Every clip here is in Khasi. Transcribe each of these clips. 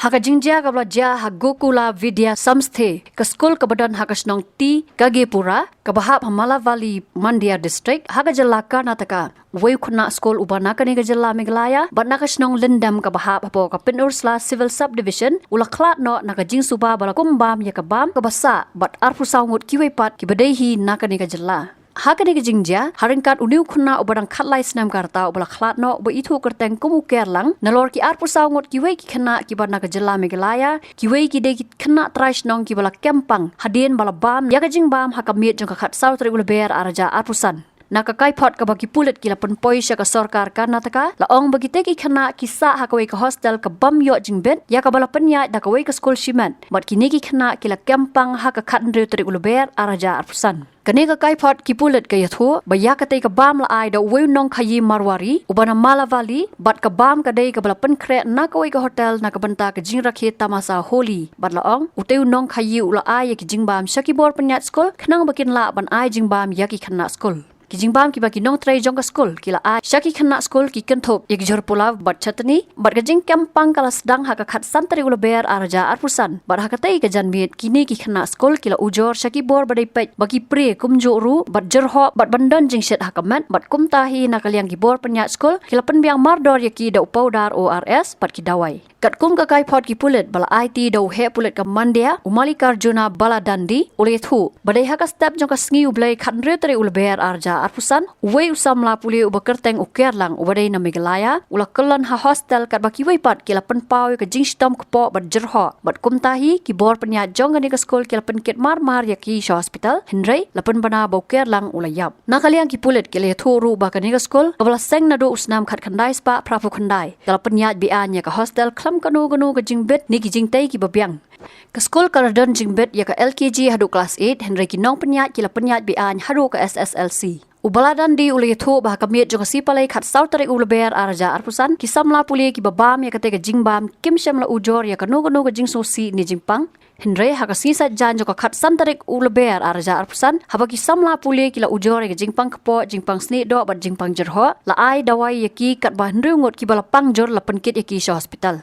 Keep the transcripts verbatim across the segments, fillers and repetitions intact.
Ha ka jingjia kaba la jia ha Gokula Vidya Samsthe, ka skul kaba don ha ka shnong T Kagepura, kaba hap ha Mallavalli, Mandya District, ha ka jylla Karnataka, uwei u khynnah skul uba na kane ka jylla Meghalaya bad na ka shnong Lyndem kaba hap hapoh ka Pynursla Civil Subdivision u la khlad noh na ka jingsuba ba la kum bam ïa ka bam kaba sah bad arphew saw ngut kiwei pat kiba dei hi na kane ka jylla. Ha kane ka jingjia, ha ryngkat une u khynnah uba dang khatlai snem ka rta uba la khlad noh, uba ithuh kyrteng kum u Kerlang, nalor ki arphew saw ngut kiwei ki khynnah kiba na ka jylla Meghalaya, kiwei ki dei ki khynnah trai shnong kiba la kem pang hadien ba la bam ïa ka jingbam ha ka miet jong ka khatsaw tarik u Lber arhajar arphew san. Na ka kaiphod kaba ki pulit ki la pynpoi sha ka sorkar Karnataka, la ong ba kitei ki khynnah ki sah ha kawei ka hostel ka bym ïoh jingbit ïa kaba la pynïaid da kawei ka skul shimet, bad kine ki khynnah ki la kem pang ha ka khathynriew tarik u Lber arhajar arphew san. Kane ka kaiphod ki pulit ka ïathuh ba ïa katei ka bam la ai da uwei u nongkhaïi Marwari uba na Mallavalli, bad ka bam ka dei kaba la pynkhreh na kawei ka hotel na ka bynta ka jingrakhe tamasa Holi, bad la ong utei u nongkhaïi u la ai ïa ki jingbam sha ki bor pynïaid skul khnang ba kin lah ban ai jingbam ïa ki khynnah skul. Ki jingbam kiba ki nongtrei jong ka skul ki la ai sha ki khynnah skul ki kynthup ïa ki jhur pulao bad chutney, bad ka jingkem pang ka la sdang ha ka khatsan tarik u Lber arhajar arphew san, bad ha katei ka janmiet kine ki khynnah skul ki la ujor sha ki bor ba dei peit ba ki prie kumjuh ruh bad jyrhoh bad ban don jingshit ha ka met, bad kumta hi na ka liang ki bor pynïaid skul ki la pynbiang mardor ïa ki da u powder O R S bad ki dawai. Katkum ka kaiphod ki pulit ba la aiti da u heh pulit ka Mandya, u Mallikarjuna Baladandi, u la ïathuh ba dei ha ka step jong ka sngi U Blei khathynriew tarik u Lber arhajar arphew san, uwei u samla pule uba kyrteng u Kerlang uba dei na Meghalaya u la kyllon ha hostel katba kiwei pat ki la pynpaw ïa ka jingshitom kpoh bad jyrhoh, bad kumta hi ki bor pynïaid jong kane ka skul ki la pynkit marmar ïa ki sha hospital, hynrei la pynbna ba u Kerlang u la ïap. Na ka liang ki pulit ki la ïathuh ruh ba kane ka skul kaba la seng naduh u snem khatkhyndai spah phraphew khyndai ka la pynïaid be-aiñ ïa ka hostel khlem kano kano ka jingbit ne ki jingtei kiba biang. Ka skul ka la don jingbit ïa ka L K G haduh klas eight, hynrei ki nongpynïaid ki la pynïaid be-aiñ haduh ka S S L C. U Baladandi u la ïathuh ba ha ka miet jong ka sngi Palei khatsaw tarik u Lber arhajar arphew san, ki samla pule kiba bam ïa katei ka jingbam kim shym la ujor ïa kano kano ka jingsngewsih ne jingpang. Hynrei ha ka sngi Saitjaiñ jong ka khatsan tarik u Lber arhajar arphew san, haba ki samla pule ki la ujor ïa ka jingpang kpoh, jingpang snieh doh bad jingpang jyrhoh, la ai dawai ïa ki katba hynriew ngut kiba la pang jur la pynkit ïa ki sha hospital.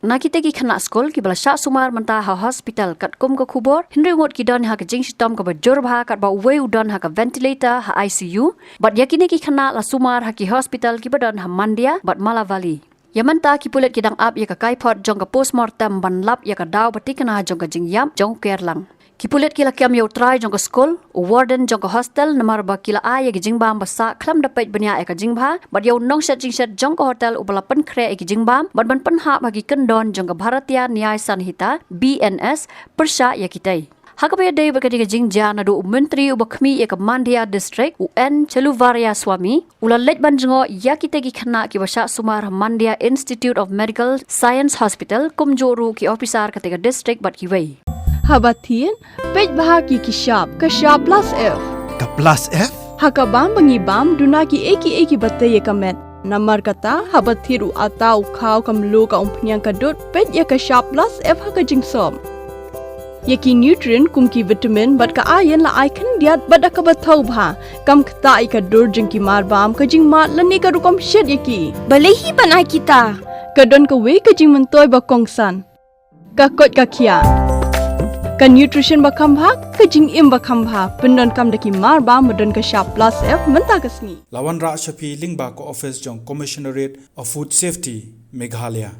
Na kitei ki khynnah skul kiba la shah sumar mynta ha hospital katkum ka khubor, hynriew ngut ki don ha ka jingshitom kaba jur bha katba uwei u don ha ka ventilator ha I C U, bad ïa kine ki khynnah la sumar ha ki hospital kiba don ha Mandya bad Mallavalli. Ïa mynta ki pulit ki dang ap ïa ka kaiphod jong ka postmortem ban lap ïa ka daw ba thikna jong ka jingïap jong u Kerlang. Ki pulit ki la kem ïa u trai jong ka skul, u warden jong ka hostel, namar ba ki la ai ïa ki jingbam ba sah khlem da peit bniah ïa ka jingbha, bad ïa u nongshet jingshet jong ka hotel uba la pynkhreh ïa ki jingbam bad ban pynhap ha ki kyndon jong ka Bharatiya Nyay Sanhita, B N S, pyrshah ïa kitei. Ha kaba ïadei bad katei ka jingjia, naduh u Myntri uba khmih ïa ka Mandya District, u N Cheluvarayaswamy, u la leit ban jngoh ïa kitei ki khynnah kiba shah sumar ha Mandya Institute of Medical Science Hospital, kumjuh ruh ki ophisar katei ka district bad kiwei. Haba thied, peit bha ki ki shap, ka shap plus F. Ka plus F? Ha ka bam ba ngi bam, duna kiei kiei kiba tei ïa ka met. Namar kata, haba thied u atta, u khaw, ka mluh, ka umphniang, ka dud, peit ïa ka shap plus F ha ka jingsop. Ïa ki nutrient kum ki vitamin bad ka iron la ai khyndiat bad da kaba thaw bha. Kam ktah ïa ka dur jong ki marbam, ka jingmad lane ka rukom shet ïa ki. Balei hi ban ai kita? Ka don kawei ka jingmyntoi ba kongsan. Ka koit ka khiah. Ka nutrition ba kham bha, ka jingim ba kham bha. Pyndonkam da ki marbam ba don ka shap plus F mynta ka sngi. La wanrah sha phi lyngba ka office jong Commissionerate of Food Safety, Meghalaya.